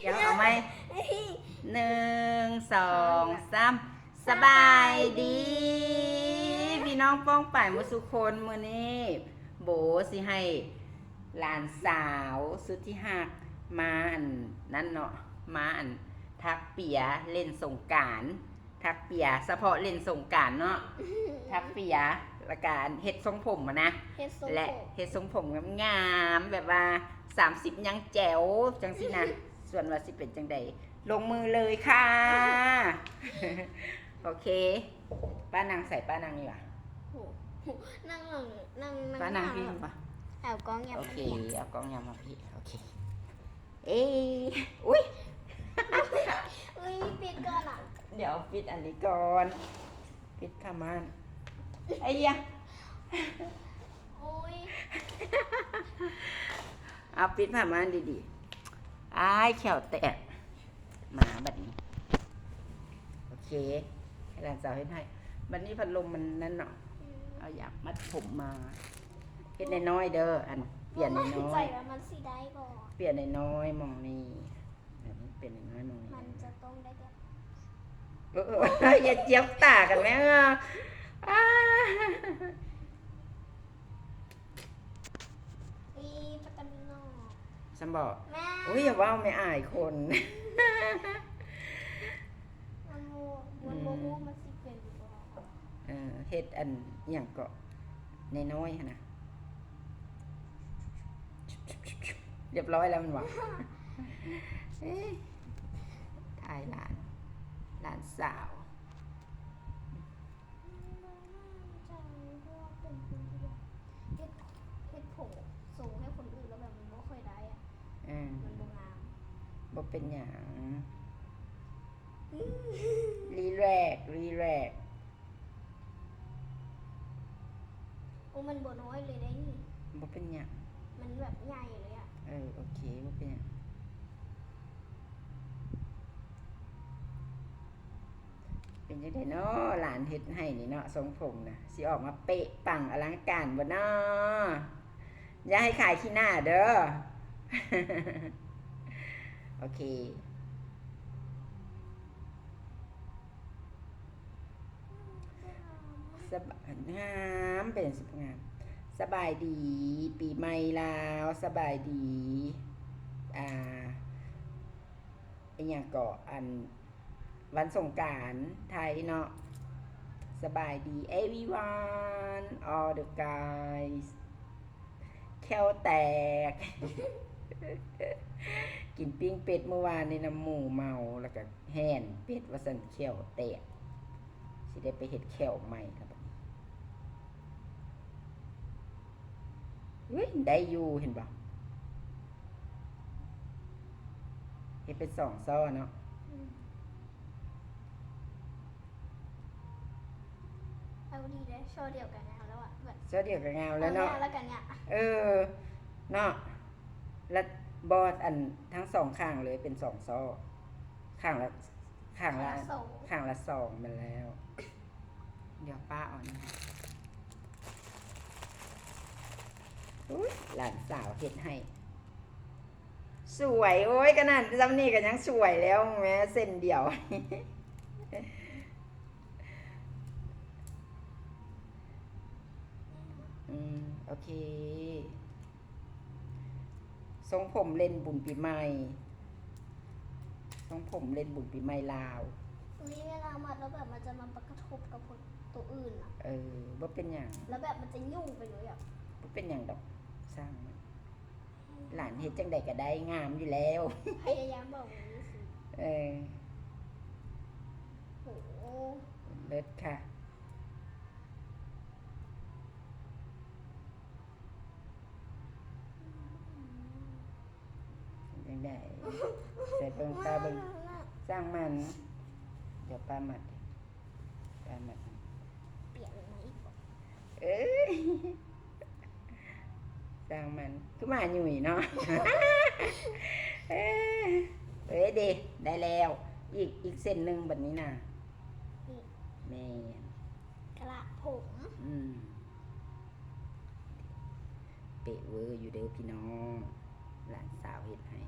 ດຽວເອົາໃໝ່ ໜຶ່ງ ສອງ ສາມ ສະບາຍດີ ພີ່ນ້ອງປ້ອງປາຍໝົດສູ່ຄົນ. ມື້ນີ້ໂບຊິໃຫ້ຫຼານສາວສຸດທີ່ຮັກມາອັນນັ້ນເນາະ ມາອັນຖັກເປຍເລ່ນສົງການ. ຖັກເປຍ ສະເພາະເລ່ນສົງການເນາະ ຖັກເປຍ ແລ້ວກະເຮັດຊົງຜົມຫັ້ນນະ ເຮັດຊົງ ແລະ ຜົມ ເຮັດຊົງຜົມງາມໆ ແບບວ່າສາມສິບຍັງແຈວຈັ່ງຊີ້ນະ. ສ່ວນວ່າຊິເປັນຈັ່ງໃດ ລົງມືເລີຍຄ່ະ. ໂອເຄ ປ້ານັ່ງໃສ? ປ້ານັ່ງນີ້ຫວາ? ໂອ້ ນັ່ງ ນັ່ງ ນັ່ງ ປ້ານັ່ງພີ້ຫວາ? ເອົາກ້ອງຫຍັບ ໂອເຄ ເອົາກ້ອງຫຍັບມາພີ້ ໂອເຄ. ເອ ອຸ້ຍ ອຸ້ຍ ປິດກ່ອນອະ ດຽວປິດອັນນີ້ກ່ອນ ປິດຜ້າມ່ານ ໄອ້ຢາ ໂອ້ຍ ເອົາປິດຜ້າມ່ານດີໆ ອ້າຍ ແຂ້ວແຕກ ມາບັດນີ້ ໂອເຄ ໃຫ້ຫຼານສາວເຮັດໃຫ້. ບັດນີ້ພັດລົມມັນນັ້ນເນາະ ອືມ ເອົາຢາງມັດຜົມມາ ເຮັດນ້ອຍໆເດີ ອັນ ປ່ຽນນ້ອຍໆ ວ່າມັນຊິໄດ້ບໍ່ ປ່ຽນນ້ອຍໆ ໝ່ອງນີ້ ອັນນີ້ປ່ຽນນ້ອຍໆ ໝ່ອງນີ້ ມັນຈະຕ້ອງໄດ້ແບບ ເອີ ເອີ ເອີ ຢ່າຈຽບຕາກັນແມ້ ເອີ ອ້າ ອີ ປາຕາມິໂນ ຊັ້ນບໍ? ແມ່ ໂອ້ຍ ຢ່າເວົ້າ ແມ່ອາຍຄົນ ມັນບໍ່ ມັນບໍ່ຮູ້ ອືມ ມັນຊິເປັນຫຼືບໍ່. ເອີ ເຮັດອັນຫຍັງເກາະ ນ້ອຍໆຫັ້ນນະ ຮຽບຮ້ອຍແລ້ວແມ່ນບໍ່? ເອີ ຖ່າຍຫຼານ ຫຼານສາວ ເຮັດ ເຮັດຜົມຊົງໃຫ້ຄົນອື່ນແລ້ວແບບມັນບໍ່ຄ່ອຍໄດ້ອະ ເອີ ມັນບໍ່ງາມ ບໍ່ເປັນຫຍັງ ຣີແລັກ ຣີແລັກ. ໂອ້ ມັນບໍ່ນ້ອຍເລີຍໄດ໋ນີ້ ບໍ່ເປັນຫຍັງ ມັນແບບໃຫຍ່ເລີຍອະ ເອີ ໂອເຄ ບໍ່ເປັນຫຍັງ. ເປັນຈັ່ງໃດເນາະ ຫຼານເຮັດໃຫ້ນີ້ເນາະ ຊົງຜົມນະ ຊິອອກມາເປະປັງອະລັງການບໍ່ເນາະ? ຢ່າໃຫ້ຂາຍຂີ້ໜ້າເດີ ໂອເຄ. ສະບາຍ ງາມ ເປັນຫຍັງຊິບໍ່ງາມ? ສະບາຍດີປີໃໝ່ລາວ ສະບາຍດີ ອ່າ ອີຫຍັງເກາະ ອັນ ວັນສົງການໄທເນາະ. ສະບາຍດີ everyone, all the guys. ແຂ້ວແຕກ ກິນປີ້ງເປັດມື້ວານນີ້ນຳໝູເມົາ ແລ້ວກະແຫ່ນເປັດວ່າຊັ້ນ ແຂ້ວແຕກ ຊິໄດ້ໄປເຮັດແຂ້ວໃໝ່ລະບັດນີ້. ເຮີ້ຍ ໄດ້ຢູ່ ເຫັນບໍ່ ເຮັດເປັນສອງສໍ້ເນາະ. ອືມ. ເອົາດີເດ້ ໂຊດຽວກໍງາມແລ້ວອະ ແບບ ໂຊດຽວກໍງາມແລ້ວເນາະ ເອົາເນຍ ແລ້ວກໍເນຍ ເອີ ເນາະ ແລ້ວບໍ່ ອັນ ທັງສອງຂ້າງເລີຍ ເປັນສອງຊອກ ຂ້າງລະ ຂ້າງລະ ຂ້າງລະສອງ ຂ້າງລະສອງ ແມ່ນແລ້ວ ດຽວປ້າເອົານີ້ ອຸ້ຍ ຫຼານສາວເຮັດໃຫ້. ສວຍ ໂອ້ຍ ຂະໜາດຊ່ຳນີ້ກໍຍັງສວຍແລ້ວແມ້ ເສັ້ນດຽວ ອືມ ໂອເຄ ຊົງຜົມເລ່ນບຸນປີໃໝ່ ຊົງຜົມເລ່ນບຸນປີໃໝ່ລາວ. ເອີຍ ເວລາມັດແລ້ວແບບມັນຈະມາປະກະທົບກັບຄົນໂຕອື່ນນະ. ເອີ ບໍ່ເປັນຫຍັງ ແລ້ວແບບມັນຈະຫຍຸ້ງໄປເລີຍອະ. ບໍ່ເປັນຫຍັງດອກ ຊ່າງມັນ. ຫຼານເຮັດຈັ່ງໃດກໍໄດ້ ງາມຢູ່ແລ້ວ ພະຍາຍາມບອກແບບນີ້ຊິ. ເອີ ໂອ້ ເລີດຄ່ະ ຈັ່ງໃດ ໃສ່ເບິ່ງ ປ້າເບິ່ງ ຊ່າງມັນ ດຽວປ້າມັດ ປ້າມັດ ປ່ຽນມາອີກບໍ? ເອີຍ ຊ່າງມັນ ຄືໝາຫຍຸ້ຍເນາະ ເອີຍ ເອີຍເດ ໄດ້ແລ້ວ ອີກ ອີກເສັ້ນໜຶ່ງບັດນີ້ນະ ນີ້ ແມ່ນ ກະລະຜົມ ອືມ ເປະເວີຢູ່ເດີພີ່ນ້ອງ ຫຼານສາວເຮັດໃຫ້.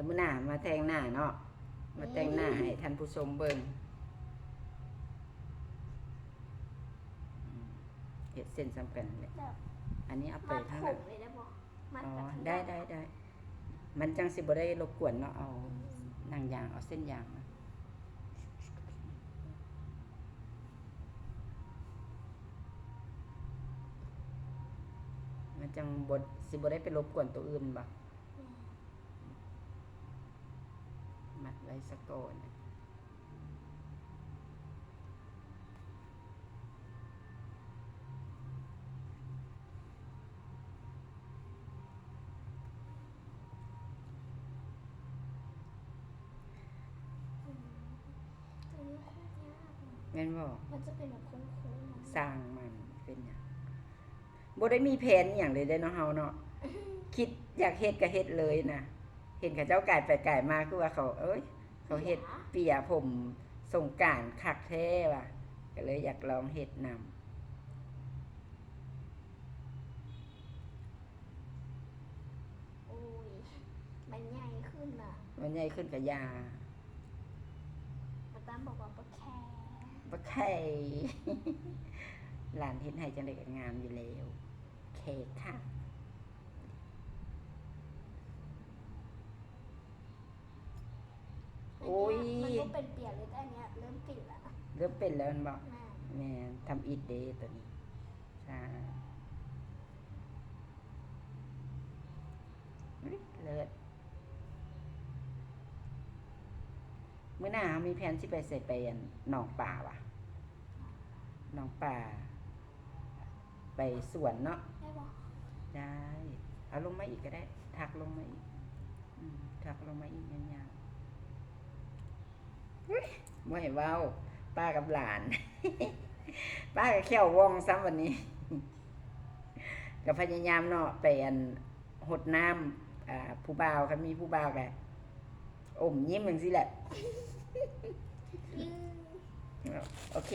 ມື້ໜ້າມາແຕ່ງໜ້າເນາະ ມາແຕ່ງໜ້າໃຫ້ທ່ານຜູ້ຊົມເບິ່ງ. ອືມ ເຮັດເສັ້ນສ່ຳກັນແຫຼະ. ແບບ ອັນນີ້ເອົາໄປ ມັດ ທາງ ຜົມເລີຍໄດ້ບໍ່? ມັດ ອໍ ໄດ້ ໄດ້ ໄດ້. ມັນຈັ່ງຊິບໍ່ໄດ້ລົບກວນເນາະ. ເອົາ ອືມ ໜັງຍາງ ເອົາເສັ້ນຍາງມາ. ມັນຈັ່ງບໍ່ ຊິບໍ່ໄດ້ໄປລົບກວນໂຕອື່ນບໍ່? ແມ່ນ. ມັດໄວ້ສາກ່ອນ. ອືມ ຕົວນີ້ໂຄດຍາກເນາະ. ແມ່ນບໍ່? ມັນຈະເປັນແບບໂຄ້ງໆ ຊ່າງມັນ ເປັນຫຍັງ? ບໍ່ໄດ້ມີແຜນອີ່ຫຍັງເລີຍເດ້ເນາະ ເຮົາເນາະ. ຄິດຢາກເຮັດກໍເຮັດເລີຍນະ. ເຫັນເຂົາເຈົ້າກາຍໄປກາຍມາ ຄືວ່າເຂົາ ເອີຍ ເຂົາເຮັດເປຍ ເປຍຜົມສົງການຄັກແທ້ວ່າ ກໍເລີຍຢາກລອງເຮັດນຳ. ໂອ້ຍ ມັນໃຫຍ່ຂຶ້ນນະ. ມັນໃຫຍ່ຂຶ້ນກໍຢ່າ. ປາຕາມບອກວ່າບໍ່ແຄ. ບໍ່ແຄ. ຫຼານເຮັດໃຫ້ຈັ່ງໃດກໍງາມຢູ່ແລ້ວ. ແຄຄ່ະ. ໂອ້ຍ ມັນບໍ່ເປັນເປຍເລີຍ ແຕ່ອັນເນີ້ຍເລີ່ມເປັນລະ. ເລີ່ມເປັນແລ້ວແມ່ນບໍ່? ແມ່ນ. ແມ່ນ. ທຳອິດເດ້ໂຕນີ້. ໃຊ່. ເລີດ. ມື້ໜ້າເຮົາມີແຜນຊິໄປໃສ? ໄປອັນໜອງປາຫວາ? ໜອງປາ ໄປສວນເນາະ. ໄດ້ບໍ່? ໄດ້. ເອົາລົງມາອີກກໍໄດ້. ຖັກລົງມາອີກ. ອືມ ຖັກລົງມາອີກຍາວໆ. ອຸ້ຍ ບໍ່ໃຫ້ເວົ້າ ປ້າກັບຫຼານ ປ້າກໍແຂ້ວວ່ອງຊ້ຳບັດນີ້. ກໍພະຍາຍາມເນາະ ໄປອັນ ຫົດນ້ຳ ອ່າ ຜູ້ບ່າວ ຄັນມີຜູ້ບ່າວກໍອົມຍິ້ມຈັ່ງຊີ້ແຫຼະ. ໂອເຄ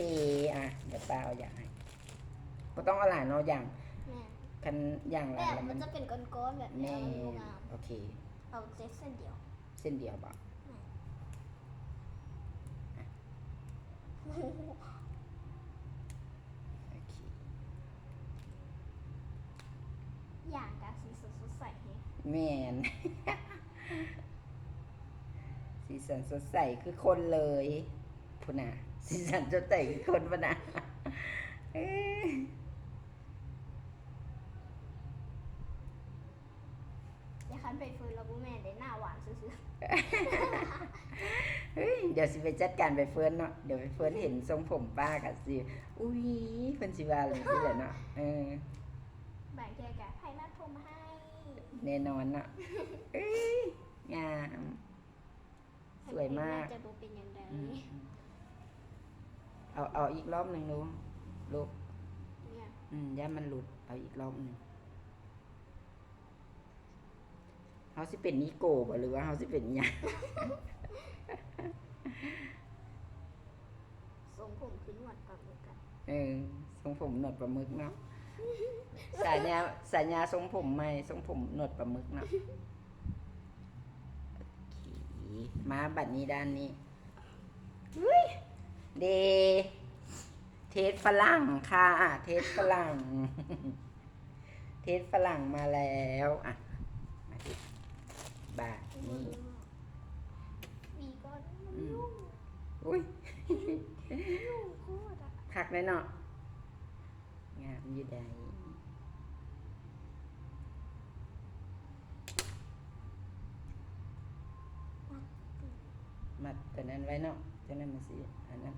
ອ່ະ ດຽວປ້າເອົາຢາງໃຫ້. ບໍ່ຕ້ອງເອົາຫຼາຍເນາະ ຢາງ. ແມ່ນ. ຄັນຢາງຫຼາຍແລ້ວມັນ ແບບມັນຈະເປັນກ້ອນໆແບບນີ້. ແມ່ນ. ມັນບໍ່ງາມ. ໂອເຄ. ເອົາເສັ້ນດຽວ. ເສັ້ນດຽວບໍ່? ແມ່ນ. ອ່ະ ໂອເຄ. ຢ່າງກະສີສັນສົດໃສແຮງ. ແມ່ນ. ສີສັນສົດໃສຄືຄົນເລີຍ ພຸ້ນນະ. ສີສັນສົດໃສຄືຄົນ ພຸ້ນນະ. ເອີ. ຢ່າ ຄັນໃບເຟີນລາວບໍ່ແມ່ນເດ້ ໜ້າຫວານຊື່ໆ. ເຮີ້ຍ ດຽວຊິໄປຈັດການໃບເຟີນເນາະ. ດຽວໃບເຟີນເຫັນຊົງຜົມປ້າກໍຊິ ອຸ້ຍ ເພິ່ນຊິວ່າຈັ່ງຊີ້ແຫຼະເນາະ. ເອີ ບາງເທື່ອກໍໃຜມັດຜົມໃຫ້. ແນ່ນອນເນາະ. ເອີຍ ງາມ. ສວຍມາກ. ໃຜເພິ່ນວ່າຈະບໍ່ເປັນຫຍັງໃດ. ອືມ ເອົາ ເອົາອີກລອບໜຶ່ງດູລູກ. ເນຍ ອືມ ຢ້ານມັນຫຼຸດ. ເອົາອີກລອບໜຶ່ງ. ເຮົາຊິເປັນນິໂກບໍ ຫຼືວ່າເຮົາຊິເປັນຫຍັງ? ຊົງຜົມຄືໜວດປາໝຶກອະ. ເອີ ຊົງຜົມໜວດປາໝຶກເນາະ. ສາຍາ ສາຍາຊົງຜົມໃໝ່ ຊົງຜົມໜວດປາໝຶກເນາະ. ໂອເຄ ມາບັດນີ້ດ້ານນີ້. ເຮີ້ຍ ເດ ເທດຝຣັ່ງຄ່ະ ເທດຝຣັ່ງ. ເທດຝຣັ່ງມາແລ້ວ. ອ່ະ ມາຕິດບາດນີ້. ມີກ່ອນ. ອືມ ອຸ້ຍ ຍຸ່ງໂຄດອະ. ຄັກເລີຍເນາະ. ງາມຢູ່ໃດ. ມັດຕົວນັ້ນໄວ້ເນາະ ຈັ່ງນັ້ນມັນຊິອັນນັ້ນ.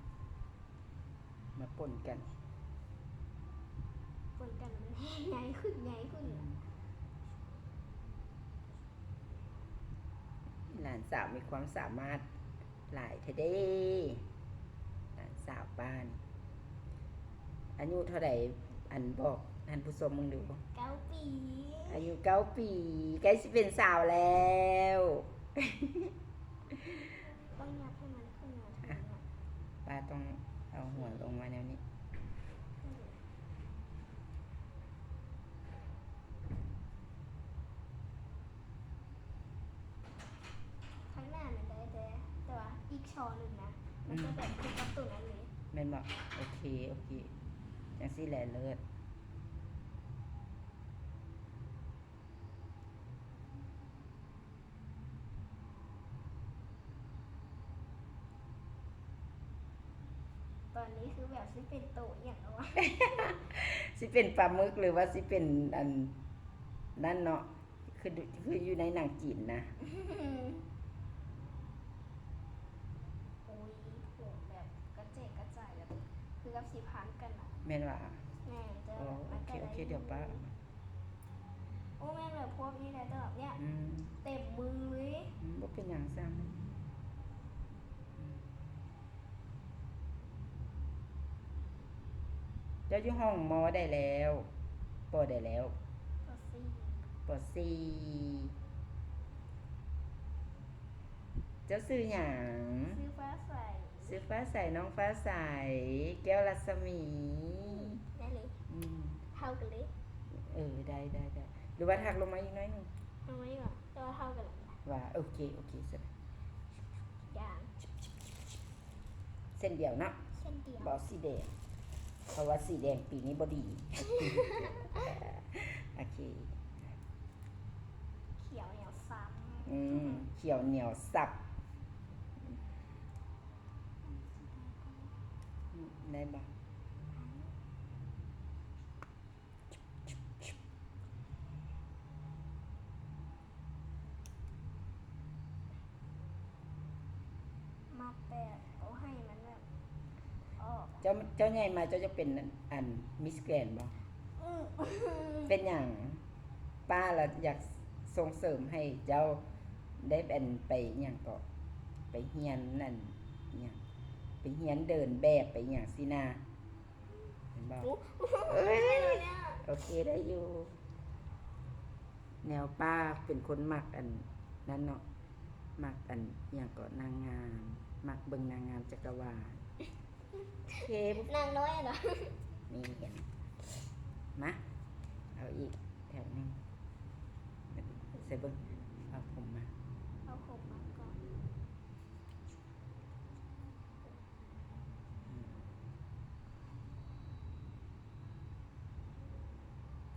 ມາປົນກັນ ປົນກັນ ມັນແຮງໃຫຍ່ຂຶ້ນ ໃຫຍ່ຂຶ້ນ. ອືມ ຫຼານສາວມີຄວາມສາມາດຫຼາຍແທ້ເດ້ ຫຼານສາວປ້ານີ້. ອາຍຸເທົ່າໃດ? ອັນ ບອກທ່ານຜູ້ຊົມເບິ່ງດູ. ເກົ້າປີ. ອາຍຸເກົ້າປີ ໃກ້ຊິເປັນສາວແລ້ວ. ຕ້ອງຍັບໃຫ້ມັນຂຶ້ນມາທາງນີ້. ປ້າຕ້ອງເອົາຫົວລົງມາແນວນີ້. ອືມ ອືມ. ມັນຈະແບບຄືກັບໂຕນັ້ນເລີຍ ແມ່ນບໍ່? ໂອເຄ ໂອເຄ ຈັ່ງຊີ້ແຫຼະເລີດ. ຕອນນີ້ຄືແບບຊິເປັນໂຕອີ່ຫຍັງແລ້ວວະ? ຊິເປັນປາໝຶກ ຫຼືວ່າຊິເປັນອັນນັ້ນເນາະ? ຄື ຄືຢູ່ໃນໜັງຈີນນະ. ໂອ້ຍ ຜົມແບບກະແຈກກະຈາຍ ແລ້ວຄືກັບຊິພັນກັນນະ. ແມ່ນຫວາ? ແມ່ນ ແຕ່ ໂອ ວ່າມັນກະໄດ້ຢູ່. ໂອເຄ ໂອເຄ ດຽວປ້າເອົາມາ. ໂອ້ ແມ່ນແບບພວກນີ້ແຫຼະ ແຕ່ແບບເນີ້ຍ ອືມ ເຕັມມືເລີຍ. ອືມ ບໍ່ເປັນຫຍັງ ຊ່າງມັນ. ອືມ ເຈົ້າຢູ່ຫ້ອງ ມໍ ໃດແລ້ວ? ປໍ ໃດແລ້ວ? ປໍສີ່ ປໍສີ່. ເຈົ້າຊື່ຫຍັງ? ຊື່ຟ້າໃສ. ຊື່ຟ້າໃສ ນ້ອງຟ້າໃສ ແກ້ວລັດສະໝີ. ອືມ ໄດ້ເລີຍ. ອືມ ເທົ່າກັນເລີຍ. ເອີ ໄດ້ ໄດ້ ໄດ້. ຫຼືວ່າທັກລົງມາອີກໜ້ອຍໜຶ່ງ? ລົງມາອີກຫວາ? ແຕ່ວ່າເທົ່າກັນແຫຼະ. ວ່າ ໂອເຄ ໂອເຄ ຊັ້ນ. ຢ່າງ ເສັ້ນດຽວເນາະ. ເສັ້ນດຽວ. ບໍ່ເອົາສີແດງ ເພາະວ່າສີແດງປີນີ້ບໍ່ດີ. ໂອເຄ. ຂຽວໜຽວຊຳ. ອືມ ຂຽວໜຽວສັບ. ໄດ້ບໍ່? ມັດແບບບໍ່ໃຫ້ມັນແບບອອກ. ເຈົ້າ ເຈົ້າໃຫຍ່ມາເຈົ້າຈະເປັນອັນ Miss Grand ບໍ່? ອືມ ເປັນຫຍັງ? ປ້າລະຢາກສົ່ງເສີມໃຫ້ເຈົ້າໄດ້ອັນ ໄປຫຍັງເກາະ ໄປຮຽນອັນຫຍັງ ໄປຮຽນເດີນແບບ ໄປຫຍັງຊີ້ນະ. ເຫັນບໍ່? ໂອ້ ເອີຍ ໂອເຄ ໄດ້ຢູ່. ແນວປ້າເປັນຄົນມັກອັນນັ້ນເນາະ ມັກອັນຫຍັງເກາະ ນາງງາມ ມັກເບິ່ງນາງງາມຈັກກະວານ. ໂອເຄ ນາງນ້ອຍເນາະ. ນີ້ເຫັນ ມາ ເອົາອີກແຖວໜຶ່ງ ໃສ່ເບິ່ງ ເອົາຜົມມາ ເອົາຜົມມາກ່ອນ.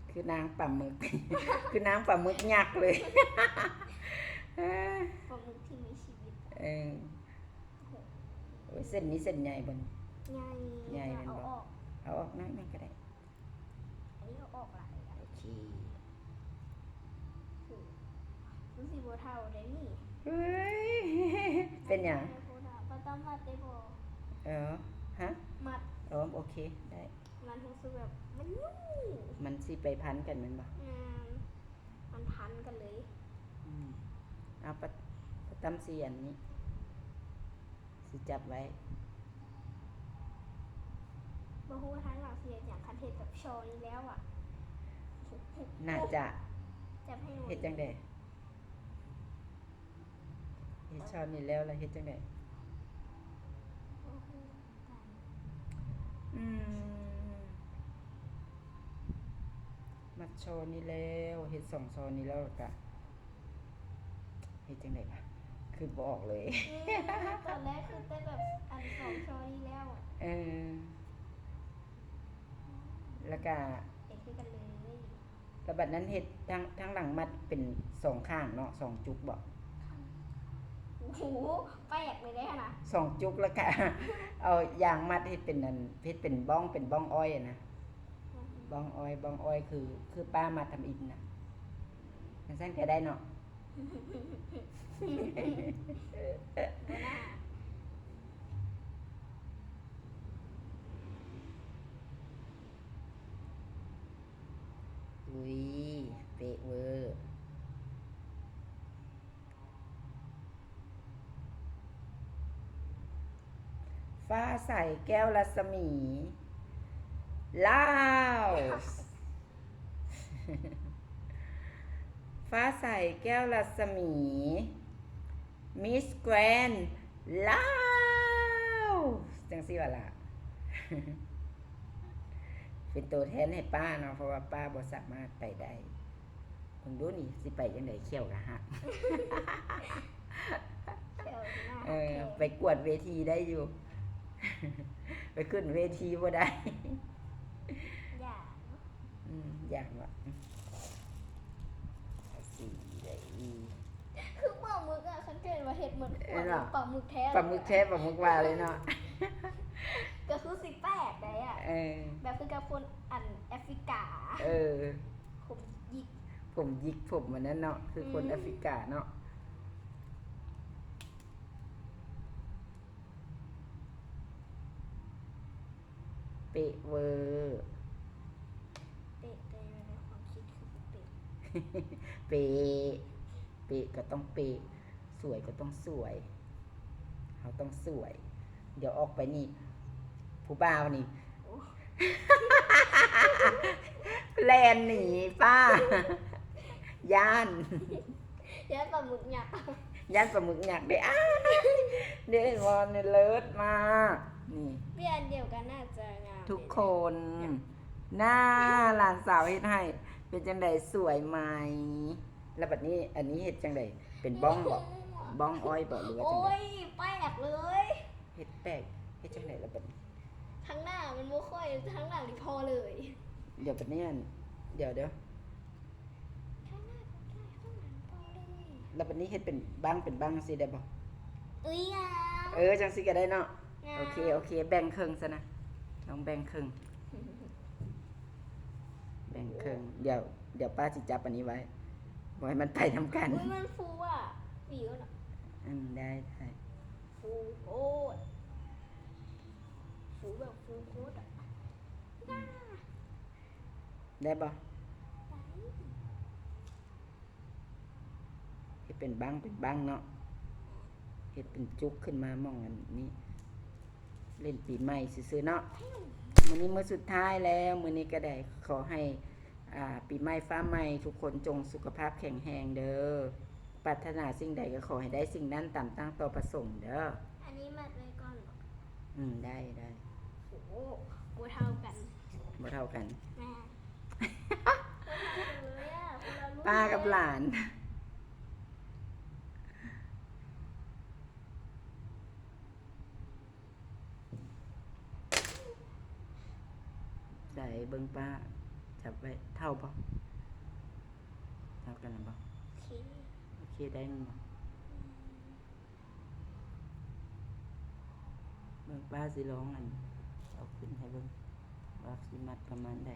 ຄືນາງປາໝຶກ ຄືນາງປາໝຶກຍັກເລີຍ. ປາໝຶກທີ່ມີຊີວິດ. ເອີ ໂອ້ຍ ເສັ້ນນີ້ເສັ້ນໃຫຍ່ບໍ່? ໃຫຍ່ ໃຫຍ່ແມ່ນບໍ່? ເອົາອອກ ເອົາອອກໜ້ອຍໜຶ່ງກະໄດ້. ອັນນີ້ເອົາອອກຫຼາຍແລ້ວ. ໂອເຄ. ໂຫ ຄືຊິບໍ່ເທົ່າໄດ໋ນີ້. ເອີຍ ເປັນຫຍັງ? ປາຕຳມັດໄດ້ບໍ່? ເອີ ຮະ? ມັດ. ອໍ ໂອເຄ ໄດ້. ມັນຮູ້ສຶກແບບມັນຫຍຸ້ງ. ມັນຊິໄປພັນກັນແມ່ນບໍ່? ແມ່ນ. ມັນພັນກັນເລີຍ. ອືມ ເອົາປາ ປາຕຳຊິອັນນີ້ ຊິຈັບໄວ້. ບໍ່ຮູ້ວ່າທາງຫຼັງຊິເຮັດຫຍັງ ຄັນເຮັດແບບຊ່ອນີ້ແລ້ວອະ. ໜ້າຈະ. ຈັບໃຫ້ໜ່ອຍ. ເຮັດຈັ່ງໃດ? ເຮັດຊ່ອນີ້ແລ້ວ ແລ້ວເຮັດຈັ່ງໃດ? ອືມ ມັດຊ່ອນີ້ແລ້ວ ເຮັດສອງຊ່ອນີ້ແລ້ວ ແລ້ວກະເຮັດຈັ່ງໃດວະ? ຄິດບໍ່ອອກເລີຍ. ອືມ ຕອນແລກຄິດແຕ່ແບບອັນສອງຊ່ອນີ້ແລ້ວ. ເອີ ແລ້ວກະເຮັດຄືກັນເລີຍ. ແລ້ວບັດນັ້ນເຮັດທາງ ທາງຫຼັງມັດເປັນສອງຂ້າງເນາະ ສອງຈຸກບໍ? ໂອ້ໂຫ ແປກເລີຍເດ້ຫັ້ນນະ. ສອງຈຸກ ແລ້ວກະເອົາຢາງມັດເຮັດເປັນອັນ ເຮັດເປັນບ້ອງ ເປັນບ້ອງອ້ອຍຫັ້ນນະ. ບ້ອງອ້ອຍ ບ້ອງອ້ອຍ ຄື ຄືປ້າມັດທຳອິດນະ. ຈັ່ງຊັ້ນກະໄດ້ເນາະ. ອຸ້ຍ ເປະເວີ. ຟ້າໃສ ແກ້ວລັດສະໝີ ລາວ. ຟ້າໃສ ແກ້ວລັດສະໝີ Miss Grand ລາວ ຈັ່ງຊີ້ວ່າລະ ເປັນໂຕແທນໃຫ້ປ້າເນາະ ເພາະວ່າປ້າບໍ່ສາມາດໄປໄດ້. ເບິ່ງດູນີ້ ຊິໄປຈັ່ງໃດ ແຂ້ວກະຫັກ. ແຂ້ວ ເອີ ໄປກວດເວທີໄດ້ຢູ່ ໄປຂຶ້ນເວທີບໍ່ໄດ້ ຢ້ານ ອືມ ຢ້ານວ່າ ສີໄດ້ອີ ຄືປາໝຶກອະ ຄັນເຫັນວ່າເຮັດເໝືອນ ເອີ ປາໝຶກແທ້ ປາໝຶກແທ້ ປາໝຶກວ່າເລີຍເນາະ ກໍຄືຊິແປກໄດ໋ອະ ເອີ ແບບຄືກັບຄົນອັນແອຟຣິກາ ເອີ ຜົມຫຍິກ ຜົມຫຍິກ ຜົມອັນນັ້ນເນາະ ຄືຄົນ ອືມ ແອຟຣິກາເນາະ. ເປະເວີ ເປະ ແຕ່ຢູ່ໃນຄວາມຄິດຄືບໍ່ເປະ ເປະ ເປະກໍຕ້ອງເປະ ສວຍກໍຕ້ອງສວຍ ເຮົາຕ້ອງສວຍ ດຽວອອກໄປນີ້ ຜູ້ບ່າວນີ້ ໂອ້ ແລ່ນໜີປ້າ ຢ້ານ ຢ້ານປາໝຶກຫຍັກ ຢ້ານປາໝຶກຫຍັກເດ້ ອ້າ ເດ້ ເຫັນບໍ່ ນີ້ເລີດມາກ ນີ້ ເປັນອັນດຽວກັນ ໜ້າຈະງາມ ທຸກຄົນ ໜ້າ ຫຼານສາວເຮັດໃຫ້ ເປັນຈັ່ງໃດ ສວຍໄໝ? ແລ້ວບັດນີ້ ອັນນີ້ເຮັດຈັ່ງໃດ ເປັນບ້ອງບໍ? ບ້ອງອ້ອຍບໍ ຫຼືວ່າຈັ່ງໃດ? ໂອ້ຍ ແປກເລີຍ ເຮັດແປກ ເຮັດຈັ່ງໃດລະບັດນີ້? ທາງໜ້າມັນບໍ່ຄ່ອຍ ທາງຫຼັງນີ້ພໍເລີຍ ດຽວບັດນີ້ ດຽວ ດຽວ ທາງໜ້າກໍໄດ້ ທາງຫຼັງພໍເລີຍ ແລ້ວບັດນີ້ເຮັດເປັນບັ້ງ ເປັນບັ້ງຈັ່ງຊີ້ໄດ້ບໍ່? ເອີຍ ງາມ ເອີ ຈັ່ງຊີ້ກໍໄດ້ເນາະ ງາມ ໂອເຄ ໂອເຄ ແບ່ງເຄິ່ງຊະນະ ລອງແບ່ງເຄິ່ງ ແບ່ງເຄິ່ງ ດຽວ ດຽວປ້າຊິຈັບອັນນີ້ໄວ້ ບໍ່ໃຫ້ມັນໄປນຳກັນ ອຸ້ຍ ມັນຟູອະ ປີເນາະ ອືມ ໄດ້ ໄດ້ ຟູໂພດ ຟູແບບຟູໂພດອະ ອືມ ໄດ້ບໍ່? ໄດ້ ເຮັດເປັນບັ້ງເປັນບັ້ງເນາະ ເຮັດເປັນຈຸກຂຶ້ນມາໝ່ອງອັນນີ້ ຫຼິ້ນປີໃໝ່ຊື່ໆເນາະ ມື້ນີ້ມື້ສຸດທ້າຍແລ້ວ ມື້ນີ້ກໍໄດ້ ຂໍໃຫ້ ອາ ປີໃໝ່ຟ້າໃໝ່ ທຸກຄົນຈົ່ງສຸຂະພາບແຂງແຮງເດີ້ ປາດຖະໜາສິ່ງໃດກໍຂໍໃຫ້ໄດ້ສິ່ງນັ້ນຕາມຕັ້ງຕໍ່ປະສົງເດີ້ ອັນນີ້ມັດໄວ້ກ່ອນບໍ? ອືມ ໄດ້ ໄດ້ ໂອ້ໂຫ ບໍ່ເທົ່າກັນ ບໍ່ເທົ່າກັນ ແມ່ນ ບໍ່ເທົ່າກັນເລີຍອະ ຄົນລະລຸ້ນ ປ້າກັບຫຼານ ໃສ ເບິ່ງປ້າ ຈັບໄວ້ ເທົ່າບໍ່? ເທົ່າກັນແລ້ວບໍ່? ໂອເຄ ໂອເຄ ໄດ້ແມ່ນບໍ່? ອືມ ເບິ່ງ ປ້າຊິລອງອັນ ເອົາຂຶ້ນໃຫ້ເບິ່ງ ວ່າຊິມັດປະມານໃດ.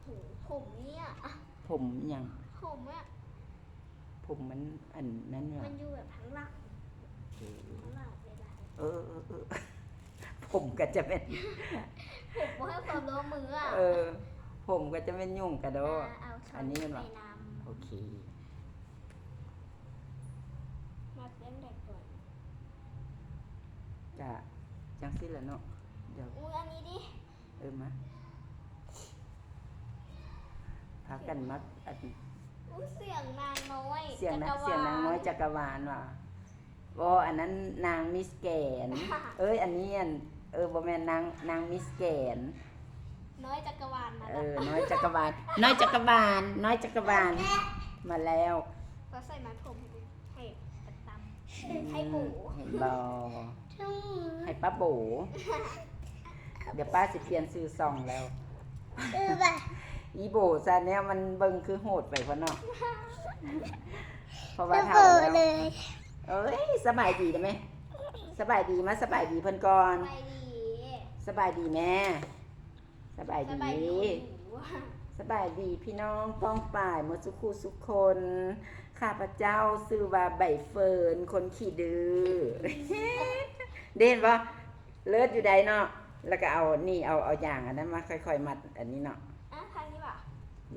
ໂຫ ຜົມນີ້ອະ ຜົມຫຍັງ? ຜົມອະ ຜົມມັນອັນນັ້ນຫວາ? ມັນຢູ່ແບບທາງຫຼັງ ເອີ ທາງຫຼັງເວລາ ເອີ ເອີ ເອີ ຜົມກໍຈະແມ່ນ ຜົມບໍ່ໃຫ້ຄວາມຮ່ວມມືອະ ເອີ ຜົມກໍຈະແມ່ນຫຍຸ້ງກະດໍ້ ອ່າ ເອົາ ອັນນີ້ແມ່ນຫວາ? ໂອເຄ ມັດຈັ່ງໃດກ່ອນ? ກະຈັ່ງຊີ້ແຫຼະເນາະ ດຽວ ອຸ້ຍ ອັນນີ້ດິ ເອີ ມາ ພາກັນມັກອັນ ອຸ້ຍ ສຽງນາງນ້ອຍ ສຽງນາ ຈັກກະວານ ສຽງນາງນ້ອຍຈັກກະວານຫວາ? ບໍ່ ອັນນັ້ນນາງມິສແກນ ເອີຍ ອັນນີ້ອັນ ເອີ ບໍ່ແມ່ນ ນາງ ນາງມິສແກນ ນ້ອຍຈັກກະວານມາແລ້ວ ເອີ ນ້ອຍຈັກກະວານ ນ້ອຍຈັກກະວານ ນ້ອຍຈັກກະວານ ມາແລ້ວ ມາແລ້ວ ກໍໃສ່ມັດຜົມໃຫ້ປະຕຳ ອືມ ໃຫ້ໂບ ເຫັນບໍ່? ໃຫ້ປ້າໂບ ດຽວປ້າຊິປ່ຽນຊື່ຊ່ອງແລ້ວ ອີໂບຊາແນວ ມັນເບິ່ງຄືໂຫດໄປພຸ້ນເນາະ ເພາະວ່າເຖົ້າແລ້ວ ເອີຍ ສະບາຍດີໄດ້ໄໝ? ສະບາຍດີ ມາສະບາຍດີເພິ່ນກ່ອນ ສະບາຍດີ ສະບາຍດີແມ່. ສະບາຍດີ ສະບາຍດີ ສະບາຍດີພີ່ນ້ອງປ້ອງປາຍໝົດສຸຂູສຸຄົນ ຂ້າພະເຈົ້າຊື່ວ່າໃບເຟີນ ຄົນຂີ້ດື້ ເດ້ເຫັນບໍ່? ເລີດຢູ່ໃດເນາະ ແລ້ວກໍເອົານີ້ ເອົາ ເອົາຢາງອັນນັ້ນມາຄ່ອຍໆມັດອັນນີ້ເນາະ ອາ ທາງນີ້ຫວາ?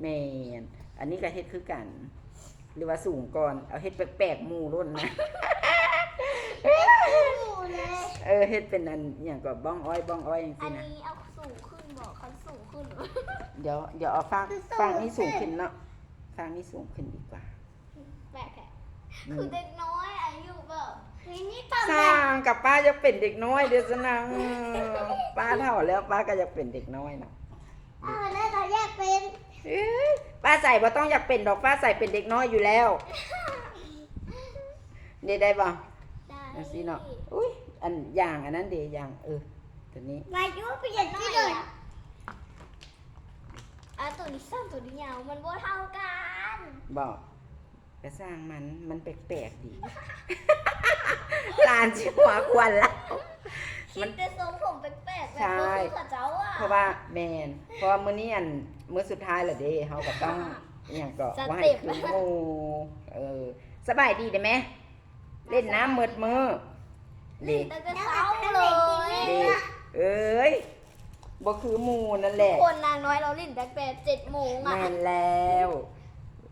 ແມ່ນ ອັນນີ້ກໍເຮັດຄືກັນ. ຫຼືວ່າສູງກ່ອນ ເອົາເຮັດແປກໆໝູ່ໂລດນະ ເອີ ເຮັດເປັນອັນຫຍັງກໍບ້ອງອ້ອຍ ບ້ອງອ້ອຍຈັ່ງຊີ້ນະ ອັນນີ້ເອົາສູງຂຶ້ນບໍ? ຄັນສູງຂຶ້ນ ດຽວ ດຽວເອົາຟາກ ຄືສູງ ຟາກນີ້ສູງຂຶ້ນເນາະ ຟາກນີ້ສູງຂຶ້ນດີກວ່າ ແປກແທ້ ອືມ ຄືເດັກນ້ອຍອາຍຸແບບ ນີ້ ນີ້ຕອນແລກ ຊ່າງ ກັບປ້າຢາກເປັນເດັກນ້ອຍເດ້ຊັ້ນນະ ເອີ ປ້າເຖົ້າແລ້ວ ປ້າກໍຢາກເປັນເດັກນ້ອຍນະ. ອ້າວ ແລ້ວກໍຢາກເປັນ ເອີຍ ຟ້າໃສບໍ່ຕ້ອງຢາກເປັນດອກ ຟ້າໃສເປັນເດັກນ້ອຍຢູ່ແລ້ວ ນີ້ໄດ້ບໍ່? ໄດ້ ຈັ່ງຊີ້ເນາະ. ອຸ້ຍ ອັນຢ່າງອັນນັ້ນເດ ຢ່າງ ເອີ ໂຕນີ້ ມາຢູ່ ໄປເຮັດທີ່ເດີນ. ອ່າ ໂຕນີ້ສັ້ນ ໂຕນີ້ຍາວ ມັນບໍ່ເທົ່າກັນ. ບໍ່ ກະຊ່າງມັນ ມັນແປກໆດີ. ຫຼານຊິຫົວຂວັນແລ້ວ. ຄິດແຕ່ຊົງຜົມແປກໆ ແບບ ໃຊ່ ບໍ່ຄືເຂົາເຈົ້າອະ. ເພາະວ່າ ແມ່ນ ເພາະວ່າມື້ນີ້ ອັນ ມື້ສຸດທ້າຍແລ້ວເດ້ ເຮົາກະຕ້ອງ ອີ່ຫຍັງເກາະ ສະເຕັບ ວ່າໃຫ້ຄືໝູ່. ເອີ ສະບາຍດີເດ້ແມ່. ຫຼິ້ນນ້ຳໝົດມື້ ຫຼິ້ນຕັ້ງແຕ່ເຊົ້າເລີຍ ເດ້ ເອີຍ ບໍ່ຄືໝູ່ນັ້ນແຫຼະ. ຄົນນາງນ້ອຍລາວຫຼິ້ນຕັ້ງແຕ່ເຈັດໂມງອະ. ແມ່ນແລ້ວ.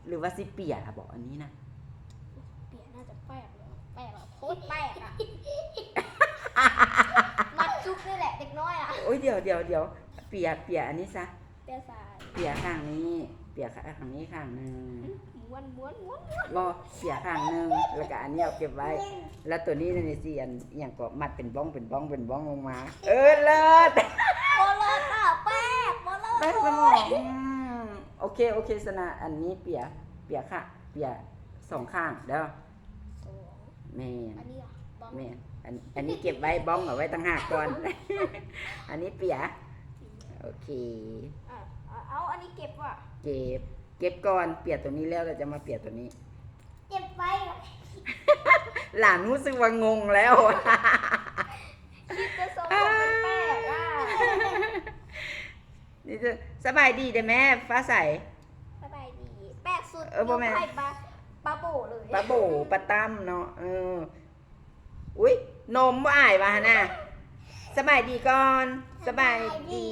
ຫຼືວ່າຊິເປຍບໍ ອັນນີ້ນະ? ເປຍໜ້າຈະແປກເລີຍ ແປກແບບໂຄດແປກອະ. ມັກຈຸກນີ້ແຫຼະເດັກນ້ອຍອະ. ໂອ້ຍ ດຽວ ດຽວ ດຽວ ເປຍ ເປຍອັນນີ້ຊະ. ເປຍຊ້າຍ ເປຍຂ້າງນີ້ ເປຍຂ້າງນີ້ຂ້າງໜຶ່ງ. ມ້ວນ ມ້ວນ ມ້ວນ ມ້ວນ. ບໍ່ ເປຍຂ້າງໜຶ່ງ ແລ້ວກະອັນນີ້ເອົາເກັບໄວ້. ແລ້ວໂຕນີ້ນີ້ຊິອັນ ອີ່ຫຍັງເກາະ ມັດເປັນບ້ອງ ເປັນບ້ອງ ເປັນບ້ອງລົງມາ. ເອີ ເລີດ ບໍ່ເລີດອະ ແປກ ບໍ່ເລີດ ແປກສະໝອງ. ໂອເຄ ໂອເຄ ຊະນະ ອັນນີ້ເປຍ ເປຍຂ້າງ ເປຍສອງຂ້າງເດີ. ແມ່ນ ອັນນີ້ລະ ແມ່ນ ອັນ ອັນນີ້ເກັບໄວ້ ບ້ອງເອົາໄວ້ຕ່າງຫາກກ່ອນ. ອັນນີ້ເປຍ ໂອເຄ. ອ່ະ ເອົາ ເອົາອັນນີ້ເກັບວະ ເກັບ ເກັບກ່ອນ ເປຍໂຕນີ້ແລ້ວ ແລ້ວຈະມາເປຍໂຕນີ້ ເກັບໄວ້. ຫຼານຮູ້ສຶກວ່າງົງແລ້ວ. ຄິດແຕ່ຊົງຜົມແປກໆອະ. ນີ້ ສະບາຍດີເດ້ແມ່ຟ້າໃສ. ສະບາຍດີ. ແປກສຸດ ເອີ ບໍ່ແມ່ນ ຍົກໃຫ້ປາ ປາໂບເລີຍ ປາໂບ ປາຕັ້ມເນາະ. ເອີ ອຸ້ຍ ນົມບໍ່ອາຍວ່າຫັ້ນນະ. ສະບາຍດີກ່ອນ ສະບາຍດີ.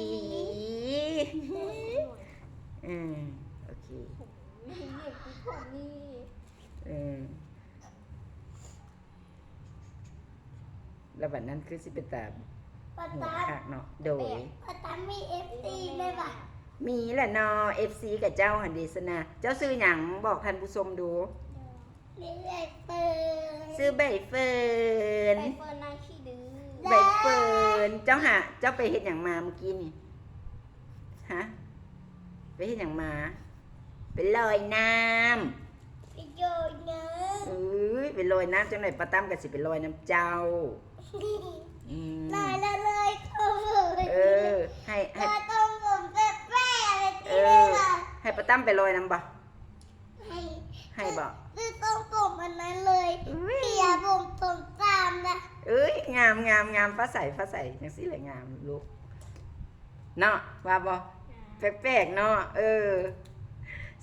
ເອີ ໂອເຄ ເອີ. ແລ້ວບັດນັ້ນຄືຊິເປັນຕາ ປາຕາມ ຄັກເນາະ. ໂດຍ ປາຕາມມີເອັຟຊີແມ່ນບໍ່? ມີແຫຼະເນາະ ເອັຟຊີກະເຈົ້າຫັ້ນເດຊະນະ. ເຈົ້າຊື່ຫຍັງ? ບອກທ່ານຜູ້ຊົມດູ. ຊື່ໃບເຟີນ ຊື່ໃບເຟີນ. ໃບເຟີນນາງຂີ້ດື້. ໃບເຟີນ ເຈົ້າຫາ ເຈົ້າໄປເຮັດຫຍັງມາມື້ກີ້ນີ້? ຮະ ໄປເຮັດຫຍັງມາ? ໄປລອຍນ້ຳ ໄປລອຍນ້ຳ. ເອີຍ ໄປລອຍນ້ຳ ຈັ່ງໃດປ້າຕັ້ມກະຊິໄປລອຍນຳເຈົ້າ. ອືມ ລອຍແລ້ວເລີຍ. ເອີ ໃຫ້ ໃຫ້ ເອີ ໃຫ້ປ້າຕັ້ມໄປລອຍນຳບໍ່? ໃຫ້ ໃຫ້ບໍ່? ຄື ຄືຊົງຜົມອັນນັ້ນເລີຍ. ອຸ້ຍ ເປຍຜົມ ຜົມຕາມນະ. ເອີຍ ງາມ ງາມ ງາມ ຟ້າໃສ ຟ້າໃສ ຈັ່ງຊີ້ແຫຼະງາມລູກເນາະ ວ່າບໍ່? ງາມ ແປກໆເນາະ. ເອີ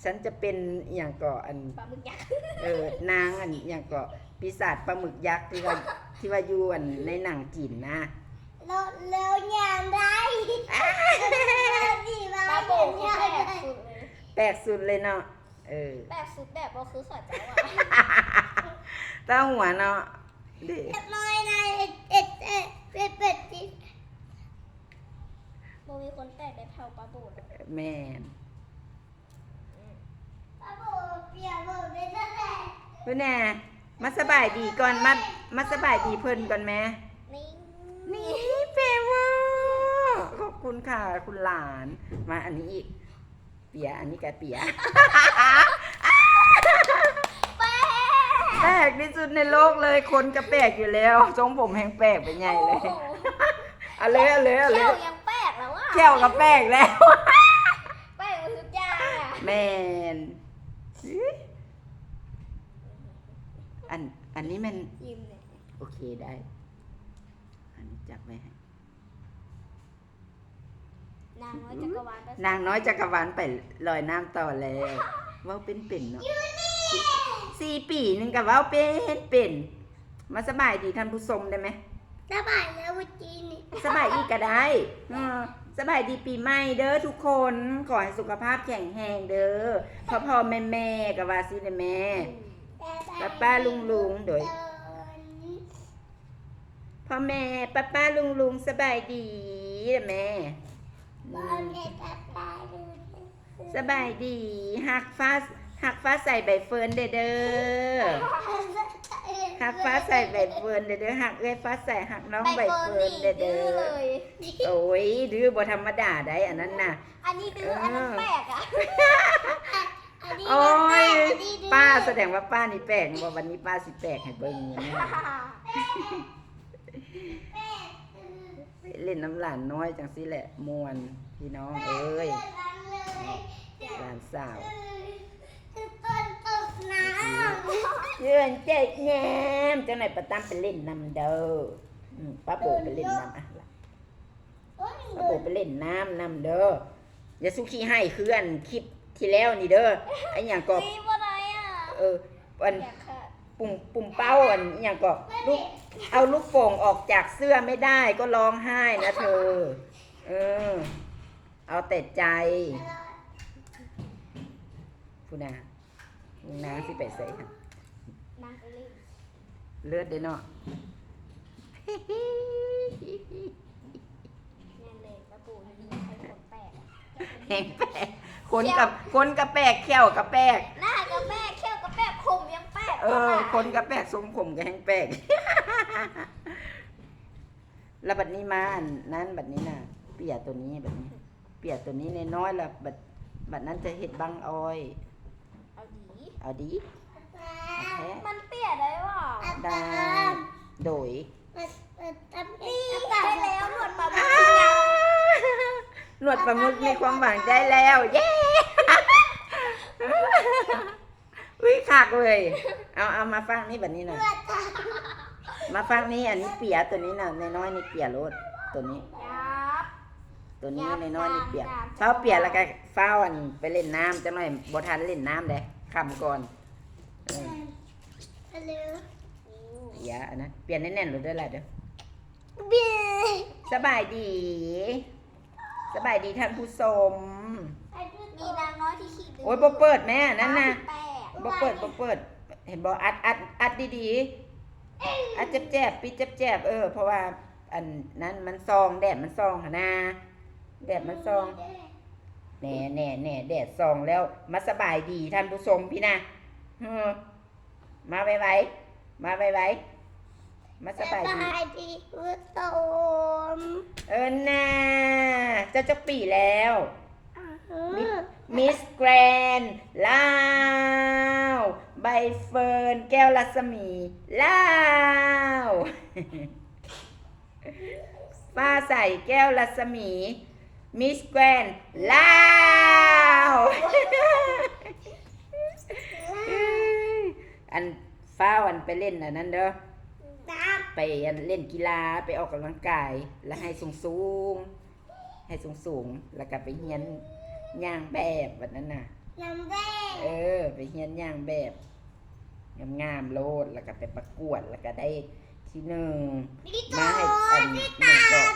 ສັນຈະເປັນອີ່ຫຍັງເກາະ ອັນ ປາໝຶກຍັກ. ເອີ ນາງອັນອີ່ຫຍັງເກາະ ປີສາດປາໝຶກຍັກ ທີ່ວ່າ ທີ່ວ່າຢູ່ອັນໃນໜັງຈີນນະ. ແລ້ວ ແລ້ວຍາມໄດ້ ດີວ່າ ປາໂບ ຍາມໄດ້ ແປກສຸດເລີຍ ແປກສຸດເລີຍເນາະ. ເອີ ແປກສຸດແບບບໍ່ຄືເຂົາເຈົ້າອະ. ຕາຫົວເນາະ ເດ້ ເປັນ ເປັນ ເປັນ ເປັນ ບໍ່ມີຄົນແປກໄດ້ເທົ່າປາໂບດອກ. ແມ່ນ ອືມ ປາໂບດ ເປັນແນວໃດ? ເພິ່ນແນ່ ມາສະບາຍດີກ່ອນ ມາ ມາສະບາຍດີເພິ່ນກ່ອນແມ້. ນີ້ ນີ້ ເປເວີ ຂອບຄຸນຄ່ະຄຸນຫຼານ. ມາອັນນີ້ອີກ ເປຍ ອັນນີ້ກະເປຍ ແປກ ແປກທີ່ສຸດໃນໂລກເລີຍ. ຄົນກະແປກຢູ່ແລ້ວ ຊົງຜົມແຮ່ງແປກໄປໃຫຍ່ເລີຍ. ໂອ້ໂຫ ເອົາເລີຍ ເອົາເລີຍ ເອົາເລີຍ. ແຂ້ວຍັງແປກແລ້ວອະ ແຂ້ວກະແປກແລ້ວ ແປກໝົດທຸກຢ່າງອະ. ແມ່ນ ອັນ ອັນນີ້ແມ່ນ ໂອເຄ ໄດ້ ອັນນີ້ຈັບໄວ້ໃຫ້. ນາງນ້ອຍຈັກກະວານໄປ ນາງນ້ອຍຈັກກະວານໄປລອຍນ້ຳຕໍ່ແລ້ວ. ເວົ້າເປັນໆເນາະ ສີ່ປີໜຶ່ງກະເວົ້າເປັນໆ. ມາສະບາຍດີທ່ານຜູ້ຊົມໄດ້ໄໝ? ສະບາຍແລ້ວມື້ກີ້ນີ້ ສະບາຍອີກກະໄດ້. ເອີ ສະບາຍດີປີໃໝ່ເດີທຸກຄົນ ຂໍໃຫ້ສຸຂະພາບແຂງແຮງເດີ ພໍ່ໆແມ່ໆ ກະວ່າຊີ້ແຫຼະແມ່. ອືມ ປ້າໆລຸງໆ ໂດຍ ພໍ່ແມ່ ປ້າໆລຸງໆ ສະບາຍດີແມ່. ອືມ ສະບາຍດີ ຮັກຟ້າ ຮັກຟ້າໃສໃບເຟີນແດ່ເດີ ຮັກຟ້າໃສໃບເຟີນແດ່ເດີ ຮັກເອື້ອຍຟ້າໃສ ຮັກນ້ອງໃບເຟີນແດ່ເດີ. ໂອ້ຍ ດື້ບໍ່ທຳມະດາໃດ ອັນນັ້ນນະ. ອັນນີ້ດື້ ເອີ ອັນນັ້ນແປກອະ. ອັນນີ້ ໂອ້ຍ ແປກ ອັນນີ້ ປ້າ ສະແດງວ່າປ້ານີ້ແປກບໍ່? ວັນນີ້ປ້າຊິແປກໃຫ້ເບິ່ງ ໄປເລ່ນນຳຫຼານນ້ອຍຈັ່ງຊີ້ແຫຼະ ມ່ວນ ພີ່ນ້ອງເອີຍ ຫຼານສາວ ເຈື່ອນເຈັກແຍມ ເຈົ້າໜ້ອຍ ປ້າຕັ້ມໄປຫຼິ້ນນຳເດີ ອືມ ປ້າໂບໄປຫຼິ້ນນຳ ອ່ະ ປ້າໂບໄປຫຼິ້ນນ້ຳນຳເດີ ຢ່າສູ່ຂີ້ໄຫ້ຄືອັນຄລິບທີ່ແລ້ວນີ້ເດີ ອັນຫຍັງກໍ ບໍ່ໄດ້ອະ ເອີ ອັນ ປຸ້ມ ປຸ້ມເປົ້າ ອັນຫຍັງກໍ ລູກ ເອົາລູກໂປ່ງອອກຈາກເສື້ອໄມ່ໄດ້ກໍຮ້ອງໄຫ້ນະເທີ ເອີ ເອົາແຕ່ໃຈ ພຸ້ນນະ ນາງຊິໄປໃສຫັ້ນ? ນາງໄປຫຼິ້ນ ເລີດເດ້ເນາະ ແມ່ນເລີຍ ປ້າປູ ແຮງແປກ ຄົນກະ ຄົນກະແປກ ແຂ້ວກະແປກ ໜ້າກະແປກ ແຂ້ວກະແປກ ຜົມຍັງແປກ ເອີ ຄົນກະແປກ ຊົງຜົມກະແຮງແປກ ແລ້ວບັດນີ້ມາອັນນັ້ນ ບັດນີ້ນະ ເປຍໂຕນີ້ ບັດນີ້ ເປຍໂຕນີ້ນ້ອຍໆ ແລ້ວບັດ ບັດນັ້ນຈະເຮັດບັ້ງອ້ອຍ ເອົາດີ ເອົາດີ ມັນເປຍໄດ້ບໍ່? ໄດ້ ໂດຍ ນີ້ ໄດ້ແລ້ວ ໜວດປາໝຶກ ອ່າ ໜວດປາໝຶກມີຄວາມຫວັງ ໄດ້ແລ້ວ ເຢ້ ອຸ້ຍ ຄັກເວີຍ ເອົາ ເອົາມາຝັ່ງນີ້ບັດນີ້ນະ ມາຝັ່ງນີ້ ອັນນີ້ເປຍ ໂຕນີ້ນະ ນ້ອຍໆ ນີ້ເປຍໂລດ ໂຕນີ້ ໂຕນີ້ນ້ອຍໆ ນີ້ເປຍ ຟ້າວເປຍ ແລ້ວກະຟ້າວອັນໄປຫຼິ້ນນ້ຳ ຈັກໜ້ອຍບໍ່ທັນຫຼິ້ນນ້ຳເດ້ ຄ່ຳກ່ອນ ເອີ ຢ່າອັນນັ້ນ ປ່ຽນແໜ້ນໆ ໂລດເດີຫຼ້າເດີ ສະບາຍດີ ສະບາຍດີທ່ານຜູ້ຊົມ ມີນາງນ້ອຍທີ່ຂີ້ດື້ ໂອ້ຍ ບໍ່ເປີດແມ້ ນັ້ນນະ ບໍ່ເປີດ ບໍ່ເປີດ ເຫັນບໍ່ ອັດ ອັດ ອັດດີໆ ອັດແຈບໆ ປິດແຈບໆ ເອີ ເພາະວ່າອັນນັ້ນມັນສ່ອງ ແດດມັນສ່ອງຫັ້ນນາ ແດດມັນສ່ອງ ແນ່ໆໆ ແດດສ່ອງແລ້ວ ມາສະບາຍດີທ່ານຜູ້ຊົມພີ້ນະ ເຮີ ມາໄວໆ ມາໄວໆ ມາສະບາຍດີ ສະບາຍດີຜູ້ຊົມ ເອີນາ ເຈົ້າຈັກປີແລ້ວ? ອື ມິສ ແກຣນ ລາວ ໃບເຟີນ ແກ້ວລັດສະໝີ ລາວ. ຟ້າໃສ ແກ້ວລັດສະໝີ ມິສແກຣນ ລາວ ອັນ ຟ້າວ ອັນ ໄປຫຼິ້ນອັນນັ້ນເດີ ໄປ ອັນ ຫຼິ້ນກິລາ ໄປອອກກຳລັງກາຍ ແລ້ວໃຫ້ສູງໆ ໃຫ້ສູງໆ ແລ້ວກະໄປຮຽນຍ່າງແບບ ແບບນັ້ນນະ ນາງແບບ ເອີ ໄປຮຽນຍ່າງແບບ ງາມໆ ໂລດ ແລ້ວກະໄປປະກວດ ແລ້ວກະໄດ້ທີໜຶ່ງ ມາໃຫ້ອັນ ຫຍັງເກາະ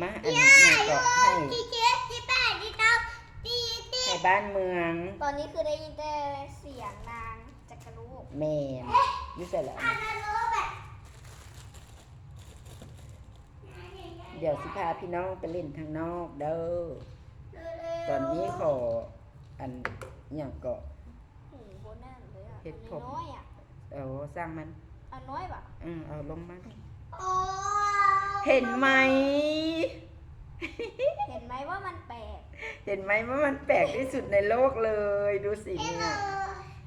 ມາອັນ ຫຍັງເກາະ ໃຫ້ ໃຫ້ບ້ານເມືອງ ຕອນນີ້ຄືໄດ້ຍິນແຕ່ສຽງນາງຈັກກະລູກ ແມ່ນ ຢູ່ໃສລະ ດຽວຊິພາພີ່ນ້ອງໄປຫຼິ້ນທາງນອກເດີ ຕອນນີ້ຂໍ ອັນ ຫຍັງເກາະ ຫູບໍ່ແໜ້ນເລີຍອະ ເຮັດຜົມ ອັນນ້ອຍໆ ອະ ເອົາ ຊ່າງມັນ ອັນນ້ອຍຫວາ ອື ເອົາລົງມາ ເຫັນໄໝ? ເຫັນໄໝວ່າມັນແປກ? ເຫັນໄໝວ່າມັນແປກທີ່ສຸດໃນໂລກເລີຍ? ດູສິເນຍ